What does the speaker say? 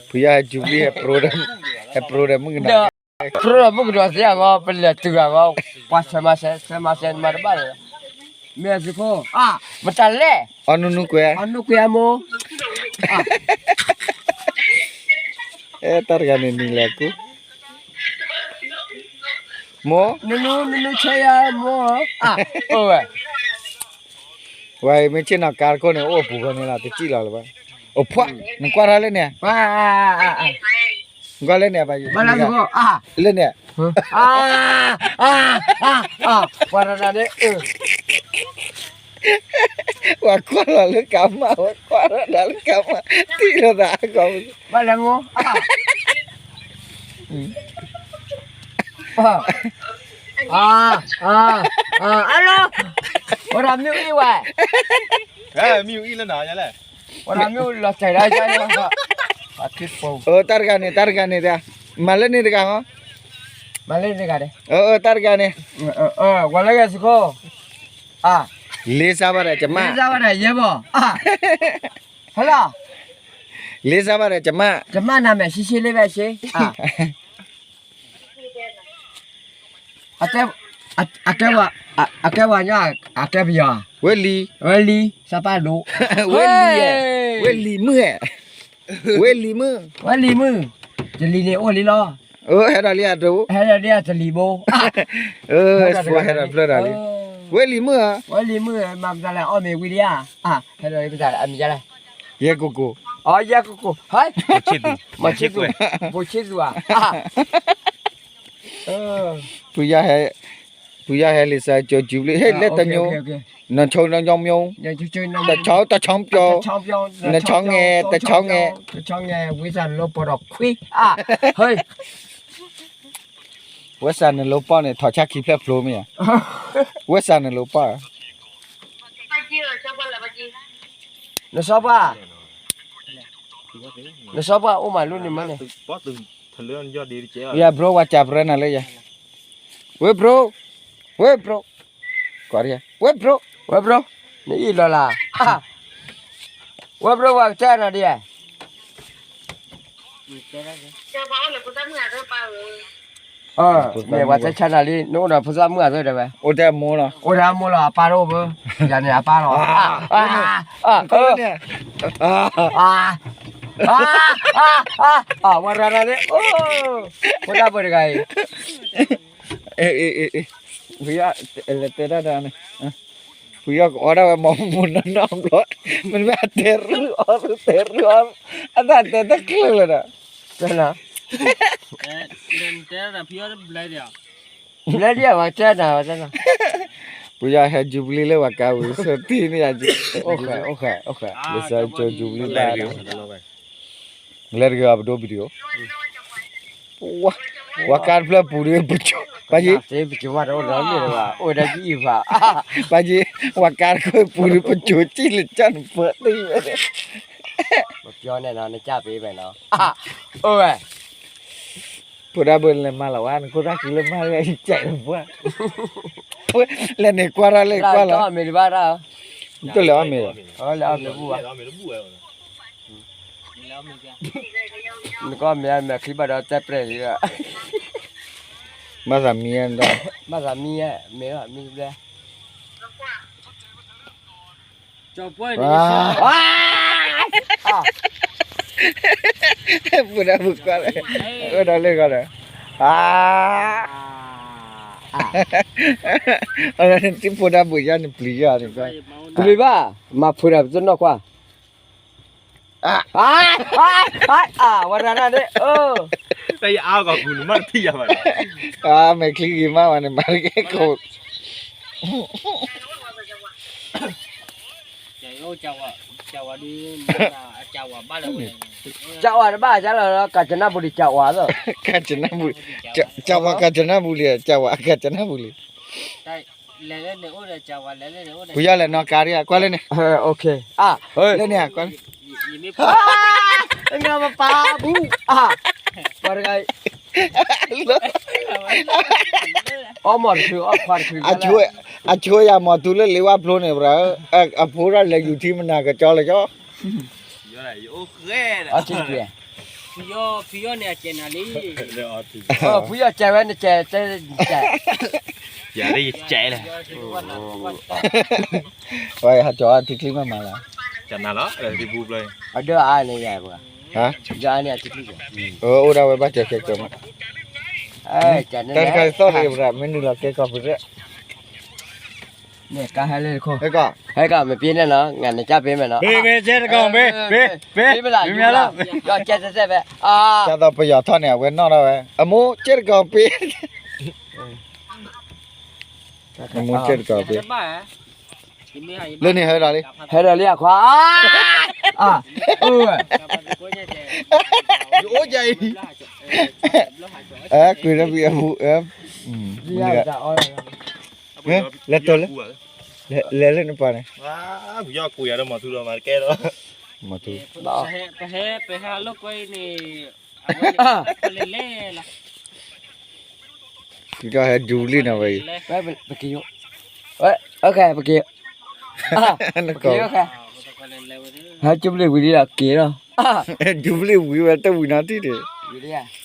ဖုယီၤဟဲ jubilee ဟဲပြိဒီး ဟဲပြိဒီးမုၣ်ကနီၤ, ပြိဒီးမုၣ်ကနီၤသ့အဂီၢ် ပလဲၤတုၤအဂီၢ်, ပှၤဆဲးမၤဆဲး ဆဲးမၤဆဲးမၤတဘၣ်လၢၤ, မ့ၢ်စ့ၢ်ကီး မတၤလဲၣ်, အီနူနူကွဲ, အီနူကွဲအမိၢ်, တၢ်တဂၤန့ၣ်နံၤလဲၤကူ, မိၢ်, နနူနူဆဲးယၤမိၢ်, အိၣ်ဝဲ ဝဲမ့ၢ်ဆ့ၣ်နီၤကါတခိၣ်န့ၣ် အိၣ်ပူၤဃီန့ၣ်လီၤ တစံၣ်လီၤလၢၤဘၣ်, အိၣ်ဖှၣ်, နကွၢ်ထီၣ်လၢန့ၣ်, နကွၢ်လၢန့ၣ်, လၢန့ၣ်, ကွၢ်ထီၣ်န့ၣ်, ဝဲကွၢ်လီၤလၢကါမၢ်, ဝဲကွၢ်ထီၣ်ဒၣ်လၢကါမၢ်, တံၢ်လိာ်သးအဂီၢ်, ဘၣ်လဲၤမိၢ် အါလီၤ, ဝဲဒၣ်မ့ၣ်အူအံၤဝဲ, မ့ၣ်အူအံၤလၢနၤလဲၣ်, ဝဲဒၣ်မ့ၣ်အူလီၤစဲးဒီး, တၢ်တဂၤန့ၣ် တၢ်တဂၤန့ၣ်, မၤလၢန့ၣ်တဂၤဟီ, မၤလၢန့ၣ်တဂၤ, တၢ်တဂၤန့ၣ်, ဝဲလၢဂဲၤစ့ၢ်ကီး, လ့စါဘၣ်ဒီးကမၣ်, လ့စါဘၣ်ဒီးယဲဘီၣ်, ဟဲလီၤ, လ့စါဘၣ်ဒီးကမၣ်, ကမၣ်နၤမဲာ်ဆှံဆှံလ့ဝဲဆ့ အကဲ, အကဲဝဲ, အကဲဝဲညါ, အကဲပယီၤ, ဝဲလံ, ဝဲလံ, စၢ်ပၢ်ဒိ, ဝဲလံ, ဝဲလံမုၢ်, ဝဲလံမုၢ်, ဝဲလံမုၢ်, တလံၤန့ၣ်အိၣ်လံလီၤ, ဟဲဒီးလံအဒိ, ဟဲဒီးလံအတလံၤဘိ, ဟဲဒီးဖျၢၣ်ဒီးလံ, ဝဲလံမုၢ်ဧါ, ဝဲလံမုၢ်, မၤပတၢ်လဲၣ်အီၣ်မ့ၤဝံၤလံဧါ, ဟဲဒီးပတၢ်လဲၣ်အမံၤဒ်လဲၣ်, ယဲၢ်ကိၢ်ကိၢ်, အီ ယဲၢ်ကိၢ်ကိၢ်, ဟဲ, မၤဆ့သူ, ဘိးဆ့သူဧါ ဖုယီၤဟဲ, ဖုယီၤဟဲလံာ်စၢကၠိ jubilee ဟဲလၢတညိ, နဆိနညီမၠိ, တဆီတဆီပျီ, နဆီငဲ, တဆီငဲ, ဝဲစၢ်နလိပီၢ်ဒီးခွံ, ဝဲစၢ်နလိပီၢ်န့ၣ် ထီၣ်ဆါခံဖျၢၣ်ဖျိမ့ၢ်ဧါ, ဝဲစၢ်နလိပီၢ်, နစီၤပှၢ်, နစီၤပှၢ်အိၣ်မးလၢန့ၣ်မးန့ၣ်, ယၤ bro ဝၤစၢ်ပြၢနၤလၢယၤ, ဝဲ bro, ဝဲ bro, ဝဲ bro, ဝဲ bro, နအံၤလီၤလၢ်, ဝဲ bro ဝၤကတၢၢ်နၤဒ်, မ့ၢ်ဝၤတဲဆါနၤလံ နအိၣ်ဒီးဖိသၣ်မုၣ်အသိးတဲဝဲ, အိၣ်ဒီးမိၢ်လီၤ, အိၣ်ဒီးမိၢ်လီၤ အပၢ်တအိၣ်ဘၣ်, ယၤန့ၣ်အပၢ်တအိၣ်ဘၣ်, ဝဲရၤရၤန့ၣ်, ဖိဒၣ်ဘၢတဂၤအံၤ, ဖုယီၤလဲၤတဲတၢ်တဂၤန့ၣ်, ဖုယီၤကအီၣ်ဒၣ်ဝဲမ့ၢ်မူနီၢ်နီၢ်ဘျီ, မ့တမ့ၢ်အတဲရူၢ်အီၣ်ရူၢ်တဲရူၢ်အီၣ်ရူၢ်, အတၢ်တဲတချုးလၢၤဒီး, တဲနၤ, ဘျဲဒံးဝဲတဲနၤ, ဖုယီၤဟဲ jubilee လၢပှၤကါဝံၤ ဆၢတံၢ်န့ၢ်ယၤ, လၢစၢကၠိ jubilee ဘၣ်, လဲၤတဂ့ၤအီၤပဒိ video ဝၤကါတဖျၢၣ်ပူၤဒီးပကၠိ, ပကၠိ, ပှၤကါတခိၣ်ပူၤဒီးပကၠိစံၣ်လၢကၢ်နပၢၢ်တဝဲ, ပကၠိန့ၣ်နီၤ နကၢ်ပ့ၤဝဲနီၤ, အိၣ်ဝဲ ဖိဒၣ်ဘၢလဲၤမၤလီၤဝဲ နခိၣ်သၣ်ခံလၢမၤဝဲ ကဲးလၢပှၢ်, လဲၤန့ၣ်ကွၢ်ထီၣ်လၢကွၢ်လီၤ, တလဲၤအီၣ်မ့ၤလီၤ, နကီၢ်မ့ၢ်မဲာ်ချံဘၣ်ဒီးတဲပျဲၢ်လံ, ဘၣ်သးမံ, ဘၣ်သးမံ, မ့ၢ်မံဘျဲ ဖိဒၣ်ဘုကွၢ်လၢ, အိၣ်ဒီးလၢဂီၤဒီး, အ, ဖိဒၣ်ဘုယါန့ၣ်ပျံၤယါန့ၣ်, ပျံၤဘၣ်, မၤဖိဒၣ်ပတနီၢ်ကွၢ်, ဝဲဒၣ်န့ၣ်, တၢ်ယအါဂီၢ်ပူၤန့ၣ်မ့ၢ်တထံၣ်ယၤဘၣ်, မဲာ်ချံဂ့ၤမးဝဲန့ၣ် မၤတကဲခိၣ် ကၠဝါတဘၣ်ကလီၤ ကၣ်စနၣ်ပူၤလံ ကၠဝါလီၤ, ကၠဝါကၣ်စနၣ်ပူၤလံ, ကၠဝါကၣ်စနၣ်ပူၤလံ, ပယီၤလဲၤနီၣ်ကါဒံး ကွၢ်လၢန့ၣ်, လၢန့ၣ်, ပှၤတဂၤ, အီၣ်မီၢ်တချုး အီၣ်ခွါတချုး, အဆိယၤမီၢ်တူလၢလ့ဝၢ်ဖျိန့ၣ် ပှၤ, အဖိဒၣ်လဲၤယူၤထံမနၤကကၠီလၢကၠီ အီထံကွံာ်, ဖုယီၢ်န့ၣ်အကဲနၤလံ, ဖုယီၢ်ကဲဝဲနကဲ, တဲနကဲ, ယၤလၢယကဲလဲၣ်, ဝဲဟးကၠီၤအထံချံမးမးလီၤ, အဒၢအါန့ၣ်ယၤပှၤ, ဒၢအါန့ၣ်အထံချံ, အိၣ်ဒၣ်ဝဲဘၣ်ကဲကဲကဲမး, တၢ်တခါသီၣ်တဂ့ၤပရၣ် မ့ၢ်နုာ်လီၤကဲကီၢ်ပူၤရဲၣ် န့ၣ်ကါဟဲလၢတခိၣ်, ဟဲကီၢ်မ့ၢ်ပ့ၤန့ၣ်နီၤ ငါန့ၣ်ကၢ်ပ့ၤမဲာ်နီၤ, ပ့ၤပ့ၤကဲတကီၢ်ပ့ၤ, ပ့ၤပ့ၤ, မ့ၢ်မ့ၢ်လီၤ, ယီၢ်ကဲတဲတဲဖဲ, တၢ်သီၣ်ပယီၤထီၣ်န့ၣ် အဝဲနီၣ်ထီၣ်ဝဲ အမိၢ်ကဲတကီၢ်ပ့ၤ, အမိၢ်ကဲတကီၢ်ပ့ၤ, လၢန့ၣ်ဟဲဒီးလံ, ဟဲဒီးလံအခွါ, အိၣ်ဝဲ, ယအိၣ်ယၤအံၤ, ကွံာ်ဒီးပံၤအပူၤ, လဲၤတိၢ်လၢ, လဲၤလၢနပၤန့ၣ်, ပယီၢ်ကူၣ်ယၤဒီးမၤထူဒီးမၤတကဲဒီး, မၤထူ, ပဟဲပဟဲလီၤကွဲန့ၣ်, ပကဟဲဒူလံနီၤဝဲအံၤ, ပက့ၤ, ပက့ၤ, နကီၢ်, ဟဲကၠူဘျ့ဝံၤလံဒီးက့ၤလီၤ, ကၠူဘျ့ဝံၤဝဲတဝံၤနီၤတံၢ်န့ၣ်, ဝံၤလံဧါ